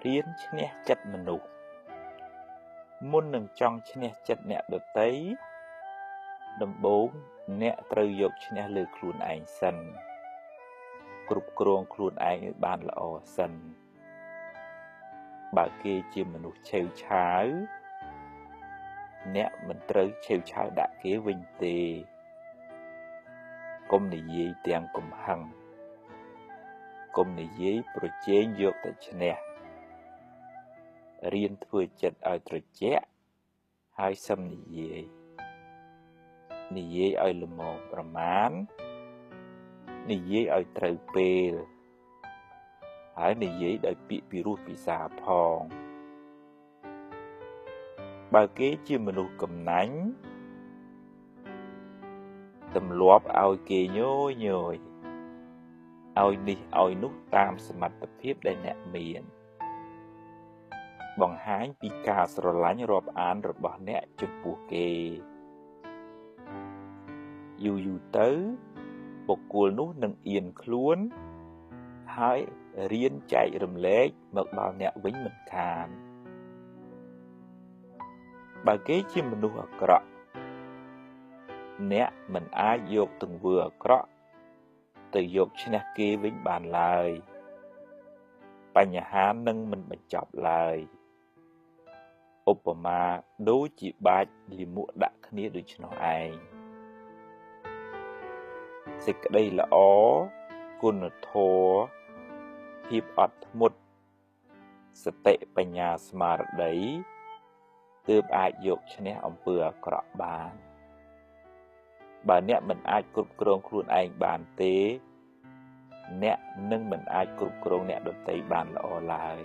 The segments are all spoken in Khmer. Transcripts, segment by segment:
រៀនឈ្នះចិត្តមនុស្សមុននឹងចង់ឈ្នះចិត្តអ្នកដទៃដំបូងអ្នកត្រូវយកឈ្នះលើខ្លួនឯងសិនគ្រប់គ្រងខ្លួនឯងឲ្យបានល្អសិនបើគេជាមនុស្សឆេវឆាវអ្នកមិនត្រូវឆេវឆាវដាក់គេវិញទេកុំនិយាយទាំងកំហឹងកុំនិយាយប្រជែងយកតែឈ្នះរៀនធ្វើចិត្តឲ្យត្រជាក់ហើយសឹមនិយាយនិយាយឲ្យល្មមប្រមាណនិយាយឲ្យត្រូវពេលហើយនិយាយដោយពាក្យពិរោះពិសាផងបើគេជាមនុស្សកំណាញ់ទម្លាប់ឲ្យគេញយញយឲ្យនេះឲ្យនោះតាមសមត្ថភាពដែលអ្នកមានបង្ហាញពីការស្រឡាញ់រាប់អានរបស់អ្នកចំពោះគេយូរយូរទៅបុគ្គលនោះនឹងអៀនខ្លួនហើយរៀនចែករំលែកមកដល់អ្នកវិញមិនខានបើគេជាមនុស្សអាក្រក់អ្នកមិនអាចយកទង្វើអាក្រក់ទៅយកឈ្នះគេវិញបានឡើយបញ្ហានឹងមិនបញ្ចប់ឡើយឧបមាដូចជាបាចលាមកដាក់គ្នាដូច្នោះឯងសេចក្តីល្អគុណធម៌ភាពអត់ធ្មត់សតិបញ្ញាស្មារតីទើបអាចយកឈ្នះអំពើអាក្រក់បានបើអ្នកមិនអាចគ្រប់គ្រងខ្លួនឯងបានទេអ្នកនឹងមិនអាចគ្រប់គ្រងអ្នកដទៃបានល្អឡើយ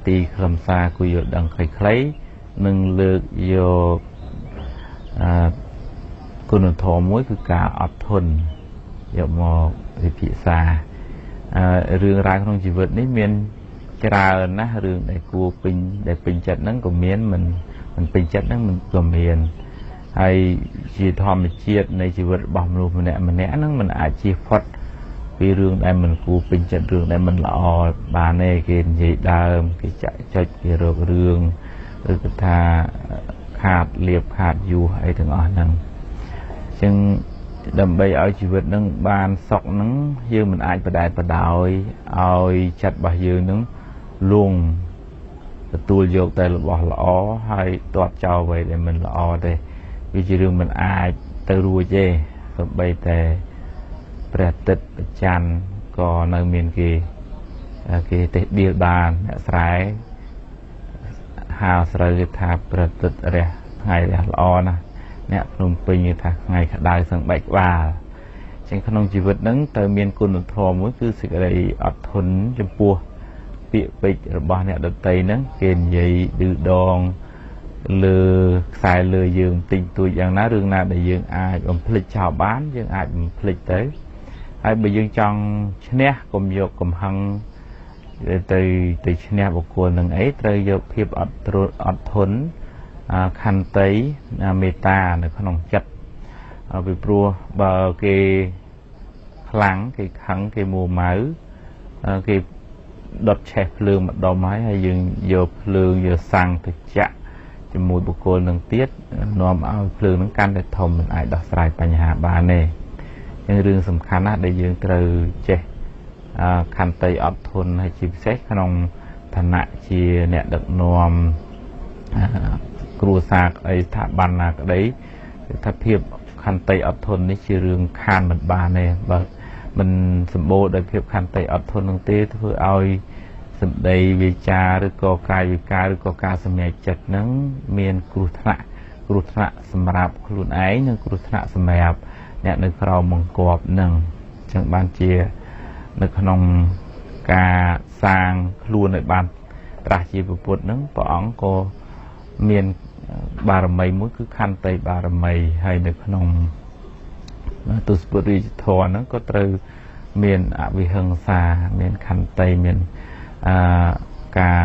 ទីខ្លឹមសារគួរយល់ដឹងខ្លីៗនឹងលើកយកគុណធម៌មួយគឺការអត់ធន់យកមកវិភាសារឿងរ៉ាវក្នុងជីវិតនេះមានច្រើនណាស់រឿងដែលគួរពេញដែលពេញចិត្តហ្នឹងក៏មានមិនពេញចិត្តហ្នឹងមិនក៏មានហើយជាធម្មជាតិនៃជីវិតរបស់មនុស្សម្នាក់ម្នាក់ហ្នឹងមិនអាចជៀសផុតពីរឿងដែលមិនគួរពេញចិត្តរឿងដែលមិនល្អបានទេគេនិយាយដើមគេចាក់ចុចគេរករឿងឬក៏ថាខាតលៀបខាតយោះអីទាំងអស់ហ្នឹងអញ្ចឹងដើម្បីឲ្យជីវិតហ្នឹងបានសុខហ្នឹងយើងមិនអាចបដែតបដោយឲ្យចិត្តរបស់យើងហ្នឹងលងទទួលយកតែរបស់ល្អហើយទាត់ចោលអ្វីដែលមិនល្អទេវាជារឿងមិនអាចទៅរួចទេសូម្បីតែព្រះអាទិត្យព្រះច័ន្ទក៏នៅមានគេទេដៀលបានអ្នកស្រែហាលស្រូវគេថាព្រះអាទិត្យរះថ្ងៃរះល្អណាស់អ្នកភ្នំពេញគេថាថ្ងៃក្តៅសឹងបែកក្បាលអញ្ចឹងក្នុងជីវិតហ្នឹងត្រូវមានគុណធម៌មួយគឺសេចក្តីអត់ធន់ចំពោះពាក្យពេចន៍របស់អ្នកដទៃហ្នឹងគេនិយាយឌឺដងលើខ្សែលើយើងតិចតួចយ៉ាងណារឿងណាដែលយើងអាចបំភ្លេចចោលបានយើងអាចបំភ្លេចទៅហើយបើយើងចង់ឈ្នះកុំយកកំហឹងទៅឈ្នះបុគ្គលនឹងអីត្រូវយកភាពអត់ធន់ខន្តីមេត្តានៅក្នុងចិត្តពីព្រោះបើគេខ្លាំងគេខឹងគេមួម៉ៅគេដុតឆេះភ្លើងម្ដុំហើយយើងយកភ្លើងយកសាំងទៅចាក់ជាមួយបុគ្គលនឹងទៀតនាំឲ្យភ្លើងនឹងកាន់តែធំមិនអាចដោះស្រាយបញ្ហាបានទេរឿងសំខាន់ណាស់ដែលយើងត្រូវចេះខន្តីអត់ធន់ហើយជាពិសេសក្នុងឋានៈជាអ្នកដឹកនាំគ្រួសារក្តីស្ថាប័នណាក្តីគឺថាភាពខន្តីអត់ធន់នេះជារឿងខានមិនបានទេបើមិនសម្បូរដោយភាពខន្តីអត់ធន់នឹងទេធ្វើឲ្យសម្ដីវាចាឬក៏កាយវិការឬក៏ការសម្រេចចិត្តនឹងមានគ្រោះថ្នាក់គ្រោះថ្នាក់សម្រាប់ខ្លួនឯងនិងគ្រោះថ្នាក់សម្រាប់អ្នកនៅក្រោមបង្គាប់នឹងអញ្ចឹងបានជានៅក្នុងការសាងខ្លួនឲ្យបានត្រាស់ជាពុទ្ធនឹងព្រះអង្គក៏ មានបារមីមួយគឺខន្តីបារមីហើយនៅក្នុងទសពុទ្ធរាជធម៌ហ្នឹងក៏ត្រូវមានអវិហិង្សាមានខន្តីមានការ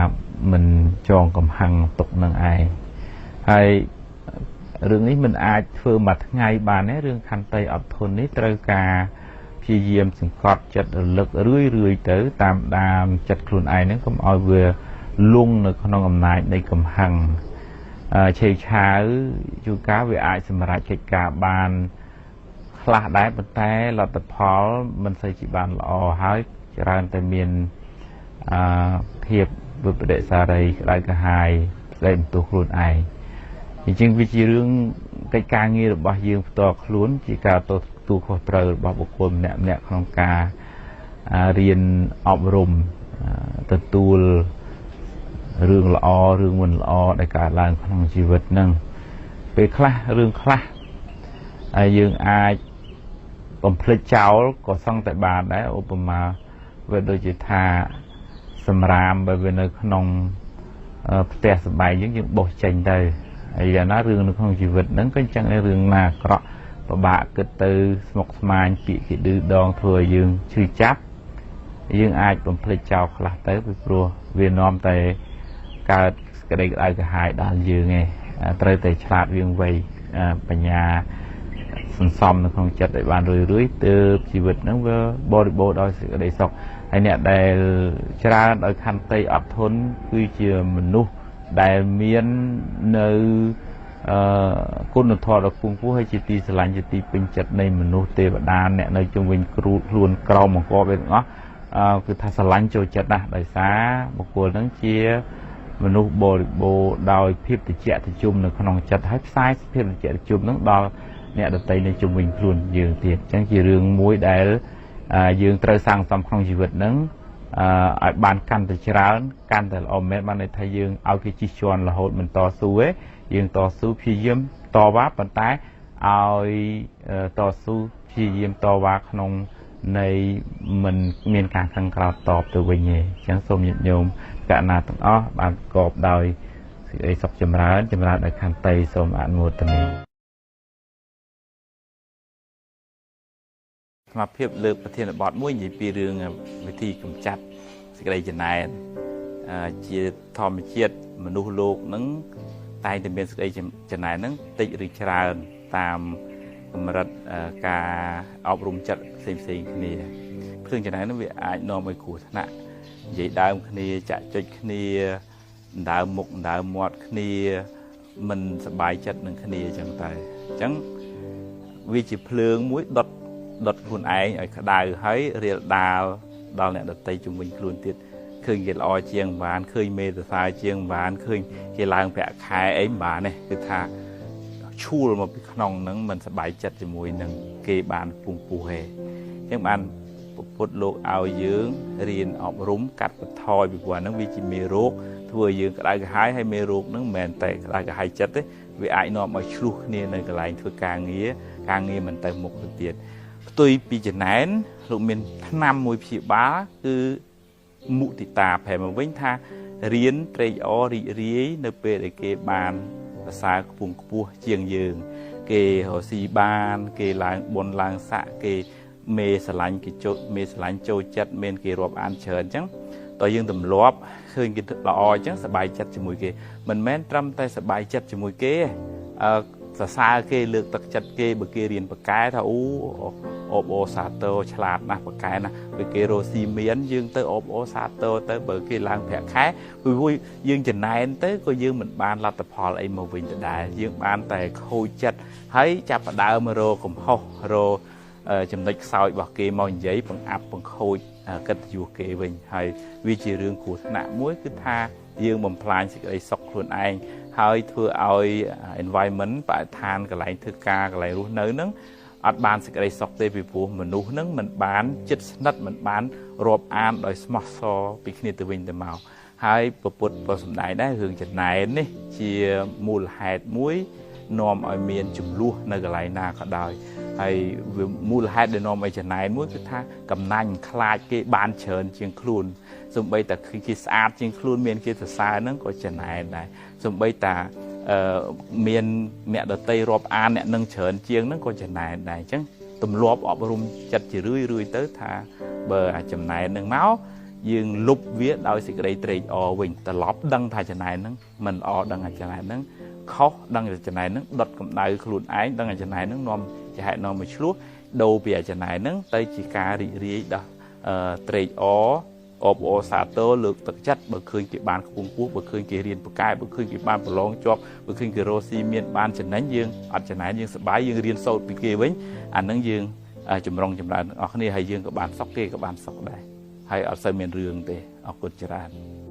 មិនចងកំហឹងទុកនឹងឯងហើយរឿងនេះមិនអាចធ្វើមួយថ្ងៃបានទេរឿងខន្តីអត់ធន់នេះត្រូវការព្យាយាមសង្កត់ចិត្តរលឹករឿយរឿយទៅតាមដានចិត្តខ្លួនឯងហ្នឹងកុំឲ្យវាលងនៅក្នុងអំណាចនៃកំហឹងឆេវឆាវជួនកាលវាអាចសម្រេចកិច្ចការបានខ្លះដែរប៉ុន្តែលទ្ធផលមិនសូវជាបានល្អហើយច្រើនតែមានភាពវិបដិសារីក្តៅក្រហាយស្ដីបន្ទោសខ្លួនឯងអញ្ចឹងវាជារឿងកិច្ចការងាររបស់យើងផ្ទាល់ខ្លួនជាការទទួលខុសត្រូវរបស់បុគ្គលម្នាក់ម្នាក់ក្នុងការរៀនអប់រំទទួលរឿងល្អរឿងមិនល្អដែលកើតឡើងក្នុងជីវិតហ្នឹងពេលខ្លះរឿងខ្លះហើយយើងអាចបំភ្លេចចោលក៏សឹងតែបានដែរឧបមាវាដូចជាថាសម្រាមបើវានៅក្នុងផ្ទះសម្បែងយើងបោះចេញទៅហើយយ៉ាងណារឿងនៅក្នុងជីវិតហ្នឹងក៏អញ្ចឹងដែររឿងណាអាក្រក់ពិបាកគិតទៅស្មុគស្មាញពាក្យគេឌឺដងធ្វើឲ្យយើងឈឺចាប់យើងអាចបំភ្លេចចោលខ្លះទៅពីព្រោះវានាំតែកើតក្តីក្តៅក្រហាយដល់យើងឯងត្រូវតែឆ្លាតវាងវៃបញ្ញាសន្សំនៅក្នុងចិត្តឲ្យបានរឿយៗទើបជីវិតហ្នឹងវាបរិបូរណ៍ដោយសេចក្តីសុខហើយអ្នកដែលច្រើនដោយខន្តីអត់ធន់គឺជាមនុស្សដែលមាននៅគុណធម៌ដ៏ខ្ពង់ខ្ពស់ហើយជាទីស្រឡាញ់ជាទីពេញចិត្តនៃមនុស្សទេវតាអ្នកនៅជុំវិញគ្រូខ្លួនក្រមបង្កប់ឯទាំងអស់គឺថាស្រឡាញ់ចូលចិត្តណាស់ដោយសារបុគ្គលហ្នឹងជាមនុស្សបរិបូរណ៍ដោយភាពត្រជាក់ត្រជុំនៅក្នុងចិត្តហើយផ្សាយភាពត្រជាក់ត្រជុំហ្នឹងដល់អ្នកដទៃនៅជុំវិញខ្លួនយើងទៀតអញ្ចឹងជារឿងមួយដែលយើងត្រូវសាងសង់ក្នុងជីវិតហ្នឹងឲ្យបានកាន់តែច្រើនកាន់តែល្អមែនបានន័យថាយើងឲ្យគេជិះជាន់រហូតមិនតស៊ូទេយើងតស៊ូព្យាយាមតវ៉ាប៉ុន្តែឲ្យតស៊ូព្យាយាមតវ៉ាក្នុងនៃមិនមានការខឹងក្រោតតបទៅវិញទេអញ្ចឹងសូមញាតិញោមករុណាទាំងអស់បានប្រកបដោយសេចក្តីសុខចម្រើនចម្រើនដោយខន្តីសូមអនុមោទនាសមាភិបលើកប្រធានបទមួយនិយាយពីរឿងវិធីកម្ចាត់សេចក្តីចំណែនជាធម្មជាតិមនុស្សលោកនឹងតែងតែមានសេចក្តីចំណែនហ្នឹងតិចឬច្រើនតាមកម្រិតការអប់រំចិត្តផ្សេងផ្សេងគ្នាភ្លើងចំណែនហ្នឹងវាអាចនាំឲ្យគ្រោះថ្នាក់និយាយដើមគ្នាចាក់ចុចគ្នាដើមមុខដើមមាត់គ្នាមិនសប្បាយចិត្តនឹងគ្នាអញ្ចឹងតែអញ្ចឹងវាជាភ្លើងមួយដុតខ្លួនឯងឲ្យក្តៅហើយរាលដាលដល់អ្នកដទៃជុំវិញខ្លួនទៀតឃើញគេល្អជាងបានឃើញមេសរសើរជាងបានឃើញគេឡើងប្រាក់ខែអីមិនបានទេគឺថាឈួលមកពីក្នុងហ្នឹងមិនសប្បាយចិត្តជាមួយនឹងគេបានពុំពោះទេអញ្ចឹងបានពុទ្ធលោកឲ្យយើងរៀនអប់រំកាត់បន្ថយពីព្រោះហ្នឹងវាជាមេរោគធ្វើឲ្យយើងក្តៅក្រហាយហើយមេរោគហ្នឹងមិនមែនតែក្តៅក្រហាយចិត្តទេវាអាចនាំឲ្យឆ្លោះគ្នានៅកន្លែងធ្វើការងារការងារមិនទៅមុខទៅទៀតផ្ទុយពីចំណែនលោកមានថ្នាំមួយព្យាបាលគឺមុទិតាប្រែមកវិញថារៀនត្រេកអររីករាយនៅពេលដែលគេបានប្រសើរខ្ពង់ខ្ពស់ជាងយើងគេរកស៊ីបានគេឡើងបុណ្យឡើងស័ក្តិគេមេស្រឡាញ់គេចូលមេស្រឡាញ់ចូលចិត្តមានគេរាប់អានច្រើនអញ្ចឹងតើយើងទម្លាប់ឃើញគេល្អអញ្ចឹងសប្បាយចិត្តជាមួយគេមិនមែនត្រឹមតែសប្បាយចិត្តជាមួយគេសរសើរគេលើកទឹកចិត្តគេបើគេរៀនបកែថាអូអបអរសាទរឆ្លាតណាស់បកែណាស់បើគេរកស៊ីមានយើងទៅអបអរសាទរទៅបើគេឡើងប្រាក់ខែព្រោះយើងចំណែនទៅក៏យើងមិនបានលទ្ធផលអីមកវិញដដែលយើងបានតែខូចចិត្តហើយចាប់ផ្ដើមរកកំហុសរកចំណុចខ្សោយរបស់គេមកនិយាយបង្អាប់បង្ខូចកិត្តិយសគេវិញហើយវាជារឿងគ្រោះថ្នាក់មួយគឺថាយើងបំផ្លាញសេចក្តីសុខខ្លួនឯងហើយធ្វើឲ្យ environment បរិស្ថានកន្លែងធ្វើការកន្លែងរស់នៅហ្នឹងអត់បានសេចក្តីសុខទេពីព្រោះមនុស្សហ្នឹងមិនបានចិត្តស្និទ្ធមិនបានរាប់អានដោយស្មោះសរពីគ្នាទៅវិញទៅមកហើយពុទ្ធក៏សម្ដែងដែររឿងចំណែននេះជាមូលហេតុមួយនាំឲ្យមានចំនួននៅកន្លែងណាក៏ដោយ ហើយវាមូលហេតុដែលនាំឲ្យចំណែនមួយគឺថាកំណាញ់ខ្លាចគេបានច្រើនជាងខ្លួនសំបីតាគេស្អាតជាងខ្លួនមានគេសរសើរហ្នឹងក៏ចំណែនដែរសំបីតាមានអ្នកដតីរាប់អានអ្នកនឹងច្រើនជាងហ្នឹងក៏ចំណែនដែរអញ្ចឹងទម្លាប់អប់រំចិត្តជារឿយរឿយទៅថាបើអាចំណែននឹងមកយើងលុបវាដោយសេចក្តីត្រេកអរវិញត្រឡប់ដឹងថាចំណែនហ្នឹងមិនល្អដឹងថាចំណែនហ្នឹងខុសដឹងថាចំណែនហ្នឹងដុតកម្ដៅខ្លួនឯងដឹងថាចំណែនហ្នឹងនាំជាហេតុនាំមកឆ្លោះដូរពីអាចំណែនហ្នឹងទៅជាការរីករាយដល់ត្រេកអរអបអរសាទរលើកទឹកចិត្តបើឃើញគេបានខ្ពង់ខ្ពស់បើឃើញគេរៀនពូកែបើឃើញគេបានប្រឡងជាប់បើឃើញគេរកស៊ីមានបានចំណេញយើងអត់ចំណែនយើងសប្បាយយើងរៀនសូត្រពីគេវិញអានឹងយើងចម្រុងចម្រើនទាំងអស់គ្នាហើយយើងក៏បានសុខគេក៏បានសុខដែរហើយអត់សូវមានរឿងទេអរគុណច្រើន។